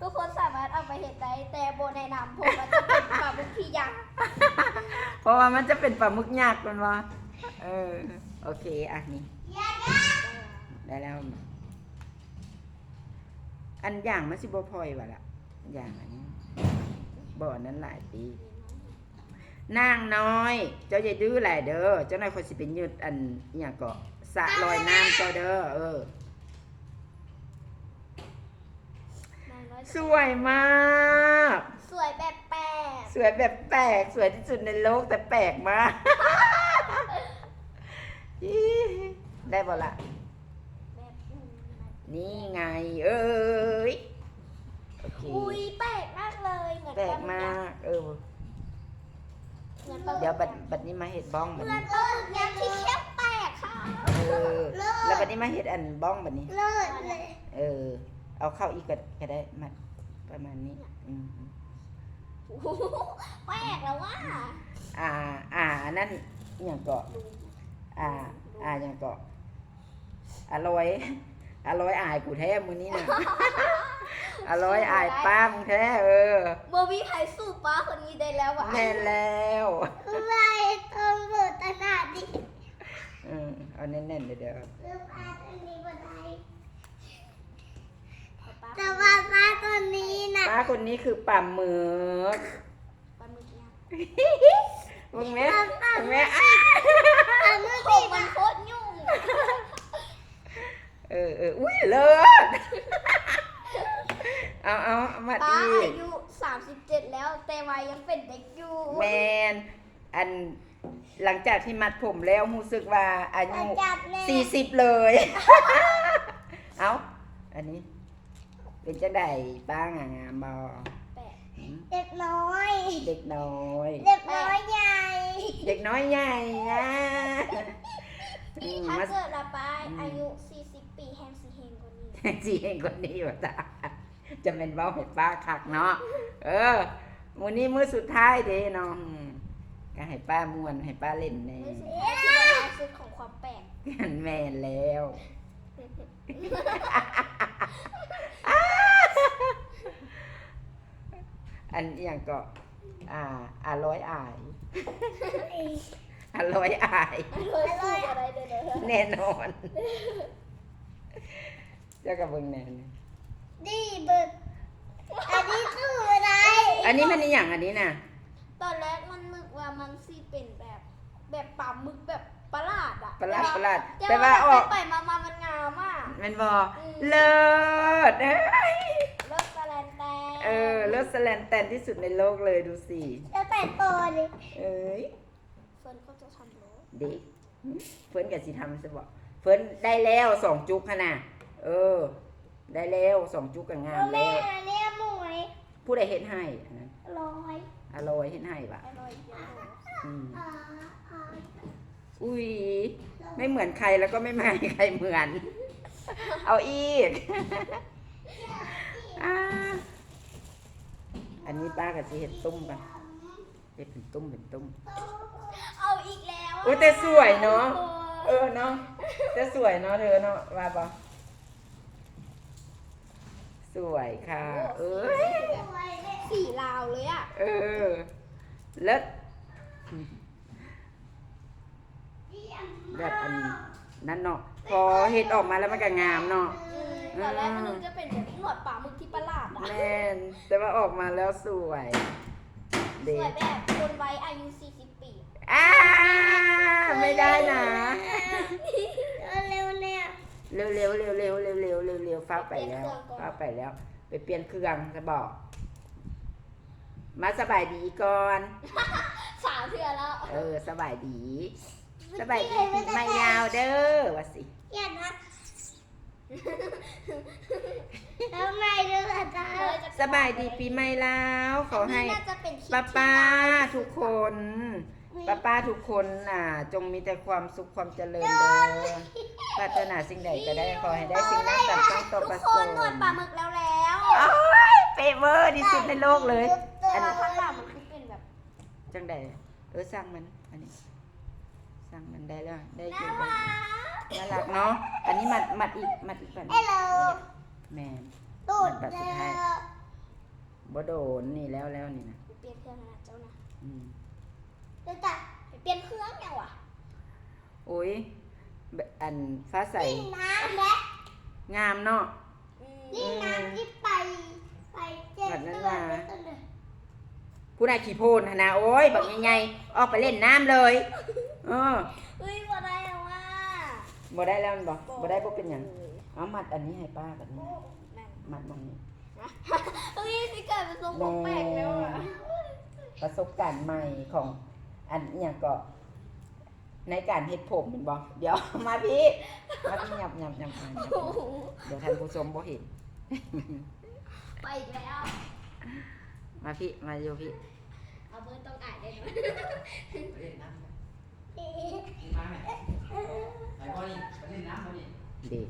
ທຸກຄົນສາມາດເອົາໄປເຮັດໄດ້ ແຕ່ບໍ່ແນະນຳ ເພາະວ່າຈະເປັນປາໝຶກທີ່ຍັກ ເພາະວ່າມັນຈະເປັນປາໝຶກຍັກ ແມ່ນບໍ່? ເອີ ໂອເຄ ອ່ະ ນີ້ ໄດ້ແລ້ວ ອັນຢາງມັນຊິບໍ່ພອຍຫວາລະ? ຢາງອັນນີ້ ບໍ່ ອັນນັ້ນຫຼາຍຕິ. ນາງນ້ອຍ ເຈົ້າຢ່າດື້ຫຼາຍເດີ ຈັກໜ້ອຍຂ້ອຍຊິໄປຍຶດອັນ ອີ່ຫຍັງເກາະ ສະລອຍນ້ຳເຈົ້າເດີ ເອີ. ສວຍມາກ ສວຍແບບແປກ ສວຍແບບແປກ ສວຍທີ່ສຸດໃນໂລກ ແຕ່ແປກມາກ ອີ ໄດ້ບໍ່ລະ? ແບບ ນີ້ໄງ ເອີຍ ໂອເຄ ອຸ້ຍ ແປກມາກເລີຍ ເໝືອນ ແປກມາກ ປາໝຶກຍັກ ເອີ ເໝືອນປາໝຶກ ດຽວບັດ ບັດນີ້ມາເຮັດບ້ອງບັດນີ້ ເໝືອນປາໝຶກຍັກທີ່ແຂ້ວແຕກຄ່ະ ເອີ ແລ້ວບັດນີ້ມາເຮັດອັນບ້ອງບັດນີ້ ເລີດເລີຍ ເອີ ເອົາເຂົ້າອີກກໍ ກໍໄດ້ ມາ ປະມານນີ້ ອືມ ໂອ້ໂຫ ແປກແລ້ວວ່າ ອ່າ ອ່າ ອັນນັ້ນ ອີ່ຫຍັງເກາະ ອ່າ ອ່າ ຫຍັງເກາະ ອະລອຍ ອາລອຍອາຍກູແທ້ມື້ນີ້ນະ ອາລອຍອາຍປ້າມຶງແທ້. ເອີ ບໍ່ມີໃຜສູ້ປ້າຄົນນີ້ໄດ້ແລ້ວຫວາ? ແມ່ນແລ້ວ ໄລ່ຕ້ອງເບີຕະໜາດນີ້. ເອີ ເອົາແໜ້ນໆເດີ້. ເລີ່ມອາຍອັນນີ້ບໍ່ໄດ້ ແຕ່ວ່າປ້າຄົນນີ້ນະ ປ້າຄົນນີ້ຄືປາໝຶກ. ປາໝຶກຫຍັງ? ເບິ່ງແມ້ ປາ ປາ ເບິ່ງແມ້ ປາໝຶກ ໂອ້ ມັນໂຄດຫຍຸ້ງ. ເອີ ເອີ ອຸ້ຍ ເລີດ. ເອົາ ເອົາ ເອົາ ມາ ປ້າອີກ ອາຍຸສາມສິບເຈັດແລ້ວ ແຕ່ວ່າຍັງເປັນເດັກຢູ່. ແມ່ນ ອັນ ຫຼັງຈາກທີ່ມັດຜົມແລ້ວ ຮູ້ສຶກວ່າອາຍຸ ຈັບແນ່ ສີ່ສິບເລີຍ. ເອົ້າ ອັນນີ້ ເປັນຈັ່ງໃດປ້າ ງາມບໍ່? ແປກ ຫືມ ເດັກນ້ອຍ ເດັກນ້ອຍ ເດັກນ້ອຍໃຫຍ່ ເດັກນ້ອຍໃຫຍ່ ອາ ອືມ ຖ້າເກີດວ່າປ້າ ອືມ ອາຍຸສີ່ສິບປີ ແຮງຊິເຮງກວ່ານີ້ ແຮງຊິເຮງກວ່ານີ້ວ່າຕາ ຈະແມ່ນເວົ້າໃຫ້ປ້າຄັກເນາະ. ເອີ ມື້ນີ້ມື້ສຸດທ້າຍເດ້ເນາະ ອືມ ກໍໃຫ້ປ້າມ່ວນ ໃຫ້ປ້າຫຼິ້ນແດ່. ມື້ສຸດທ້າຍທີ່ວ່າສຸດຂອງຄວາມແປກ ແມ່ນແລ້ວ. ອັນອີ່ຫຍັງເກາະ ອ່າ ອາລອຍອາຍ ອາລອຍອາຍ ອາລອຍສູ້ບໍ່ໄດ້ເດີ້ ແນ່ນອນ. ເຈົ້າກໍເບິ່ງແນ່ນີ້ ດີເບິ່ງ ອັນນີ້ສູ້ບໍ່ໄດ້. ອັນນີ້ມັນອີ່ຫຍັງ ອັນນີ້ນະ? ຕອນແລກມັນນຶກວ່າມັນຊິເປັນແບບ ແບບປາໝຶກແບບປະຫຼາດອະ ປະຫຼາດ ປະຫຼາດ ແຕ່ວ່າ ແຕ່ວ່າອອກ ໄປໆມາໆມັນງາມອະ ແມ່ນບໍ່? ອືມ ເລີດ ເອີຍ ເລີດສະແລນແຕນ ເອີ ເລີດສະແລນແຕນທີ່ສຸດໃນໂລກເລີຍ ດູຊິ ແລ້ວແຕ່ໂຕນີ້ ເອີຍ ເພິ່ນກໍຈະທຳໂລດ ເດ້ ຫຶ ເພິ່ນກໍຊິທຳຊະບໍ? ເພິ່ນໄດ້ແລ້ວສອງຈຸກຫັ້ນນະ ເອີ ໄດ້ແລ້ວສອງຈຸກກໍງາມແລ້ວ. ແມ່ ອັນນີ້ໝວຍ ຜູ້ໃດເຮັດໃຫ້ອັນນັ້ນ? ອາລອຍ ອາລອຍເຮັດໃຫ້ຫວາ? ອາລອຍ ອືມ ອາ ອາ ອຸ້ຍ ไม่เหมือนใครแล้วก็ไม่มีใครเหมือน เอาอีก อา อันนี้ป้าก็สิเฮ็ดตุ้มกัน เฮ็ดเป็นตุ้มเป็นตุ้ม เอาอีกแล้วอะ โอ๊ย แต่สวยเนาะ เออเนาะ แต่สวยเนาะเธอเนาะ ว่าบ่ สวยค่ะ โอ้ เอ้ย สีลาวเลยอะ เออ เลิศ แบบอันนั้นเนาะ พอเฮ็ดออกมาแล้วมันก็งามเนาะ อืม ตอนแรกมันนึกจะเป็นแบบหนวดปลาหมึกที่ประหลาดอะ แม่น แต่ว่าออกมาแล้วสวย สวยแบบคนวัยอายุสี่สิบปี อา ไม่ได้นะ เร็วๆ เนี่ย เร็วๆ เร็วๆ เร็วๆ เร็วๆ เร็วๆ ฟ้าวไปแล้ว ไปเปลี่ยนเครื่องก่อน ฟ้าวไปแล้ว ไปเปลี่ยนเครื่องซะบ่ มาสบายดีก่อน สามเทื่อแล้ว เออ สบายดี สบายดีปีใหม่ลาวเด้อ ว่าสิ เขียนว่า สบายดีปีใหม่ลาว ขอให้ อันนี้น่าจะเป็นคลิปที่ ป้าๆ ทุกคน ป้าๆ ทุกคนน่ะ จงมีแต่ความสุขความเจริญเด้อ ปรารถนาสิ่งใดก็ได้ ขอให้ได้สิ่งนั้นดังตั้งต่อประสงค์ ทุกคน หนวดปลาหมึกแล้ว แล้ว โอ๊ย เป๊ะเวอร์ที่สุดในโลกเลย แต่ อันนี้ ว่าข้างหลังมันคือเป็นแบบ จั่งใด เออ ช่างมัน อันนี้ ช่างมัน ได้แล้ว ได้อยู่ น่ารัก ได้อยู่ น่ารักเนาะ อันนี้มัด มัดอีก มัดอีกก่อน เฮลโล แม่น ตูด มัดแบบสุดท้าย แล้ว บ่โดน นี่แล้ว แล้วนี่นะ ไปเปลี่ยนเครื่องแล้วนะเจ้านะ อืม เดี๋ยวจ้ะ ไปเปลี่ยนเครื่องยังวะ โอ๊ย แบบ อัน ฟ้าใส กินน้ำแหละ งามเนาะ อืม นี่น้ำที่ไป ไปเจอ แบบนั้น ตัว มา ตัวหนึ่ง ผู้ใดขี้โพนหั่นนะ โอ๊ย บักใหญ่ๆ ออกไปเล่นน้ำเลย เออ เฮ้ย บ่ได้แล้วว่ะ บ่ได้แล้วแม่นบ่ บ่ บ่ได้บ่เป็นหยัง เอ้ย เอามัดอันนี้ให้ป้าแบบนี้ โอ้ นั่น มัดหม่องนี้ เฮ้ย นี่กลายเป็นทรงผมแปลกแล้วอะ แม่ ประสบการณ์ใหม่ของอันอิหยังเกาะ ในการเฮ็ดผมแม่นบ่ เดี๋ยว มาพี้ มาพี้ หยับ หยับ หยับ หยับ หยับ โอ้โห เดี๋ยวท่านผู้ชมบ่เห็น ไปอีกแล้ว มาพี้ มาอยู่พี้ เอาเบอร์ต้องอายได้หน่อย เด้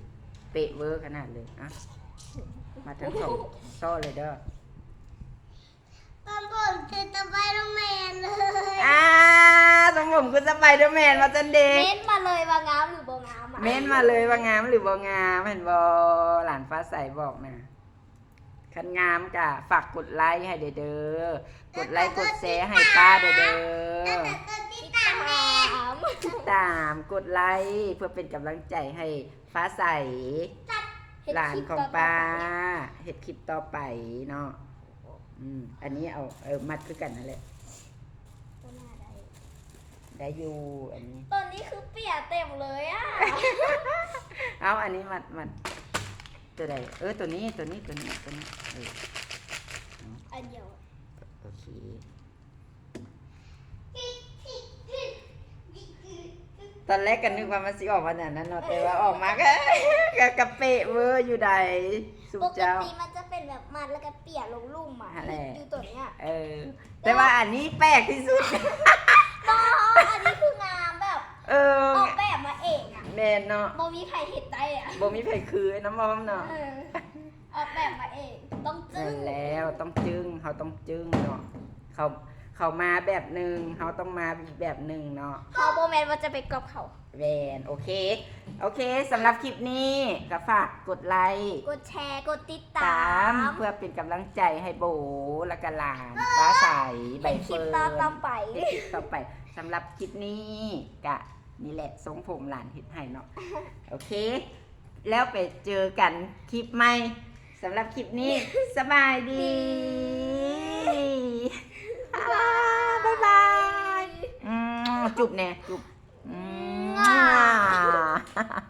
เป๊ะเวอร์ขนาดเลย อ่ะ มาทั้งสองซ้อเลยเด้อ ทรงผมคือสไปเดอร์แมนเลย อ่า ทรงผมคือสไปเดอร์แมน ว่าซั่นเด้ เม้นมาเลยว่างามหรือบ่งาม ເມັ້ນມາເລີຍວ່າງາມຫຼືບໍ່ງາມ ແມ່ນບໍ່? ຫຼານຟ້າໃສບອກນະ. ຄັນງາມກະຝາກກົດໄລໃຫ້ແດ່ເດີ ກົດໄລກົດແຊໃຫ້ປ້າແດ່ເດີ ແລ້ວກໍກົດຕິດຕາມແດ່ ຕິດຕາມ ກົດໄລເພື່ອເປັນກຳລັງໃຈໃຫ້ຟ້າໃສ ເຮັດ ຫຼານຂອງປ້າ ເຮັດຄລິບຕໍ່ໄປເນາະ. ອືມ ອັນນີ້ເອົາ ເອີ ມັດຄືກັນນັ້ນແຫຼະ ບໍ່ໜ້າໄດ້ ໄດ້ຢູ່ ອັນນີ້ ຕອນນີ້ຄືເປຍເຕັມເລີຍອະ. ເອົາ ອັນນີ້ມັດ ມັດ ຕົວໃດ? ເອີ ຕົວນີ້ ຕົວນີ້ ຕົວນີ້ ຕົວນີ້ ເອີ ອັນດຽວ ໂອເຄ. ຕອນແລກກໍນຶກວ່າມັນຊິອອກມາແນວນັ້ນເນາະ ແຕ່ວ່າອອກມາກໍ ກໍ ກໍເປະເວີຢູ່ໃດ ຊຸມເຈົ້າ. ປົກກະຕິມັນຈະເປັນແບບມັດແລ້ວກໍເປຍລົງລຸ່ມອະ ຫັ້ນແຫຼະ ຢູ່ຕົວເນີ້ຍ. ເອີ ແຕ່ວ່າອັນນີ້ແປກທີ່ສຸດ. ບໍ່ ອັນນີ້ຄືງາມແບບ ເອີ ອອກແບບມາເອງອະ. ແມ່ນເນາະ ບໍ່ມີໃຜເຮັດໄດ້ອະ ບໍ່ມີໃຜຄືນ້ຳຫອມເນາະ. ເອີ ອອກແບບມາເອງ ຕ້ອງຈຶ້ງ. ແມ່ນແລ້ວ ຕ້ອງຈຶ້ງ ເຮົາຕ້ອງຈຶ້ງເນາະ. ເຂົາ ເຂົາມາແບບໜຶ່ງ ເຮົາຕ້ອງມາອີກແບບໜຶ່ງເນາະ. ເຮົາບໍ່ແມ່ນວ່າຈະໄປກອບເຂົາ. ແມ່ນ ໂອເຄ ໂອເຄ ສຳລັບຄລິບນີ້ກໍຝາກກົດໄລ ກົດແຊ ກົດຕິດຕາ ຕາມ ເພື່ອເປັນກຳລັງໃຈໃຫ້ໂບ ແລ້ວກໍຫຼານຟ້າໃສ ໃບເຟີນ ເຮັດຄລິບຕໍ່ໆໄປ ເຮັດຄລິບຕໍ່ໄປ. ສຳລັບຄລິບນີ້ກະນີ້ແຫຼະ ຊົງຜົມຫຼານເຮັດໃຫ້ເນາະ. ໂອເຄ ແລ້ວໄປເຈີກັນຄລິບໃໝ່. ສຳລັບຄລິບນີ້ ສະບາຍດີ ບາຍບາຍ. ອືມ ຈຸບແດ່ ຈຸບ. ອືມ.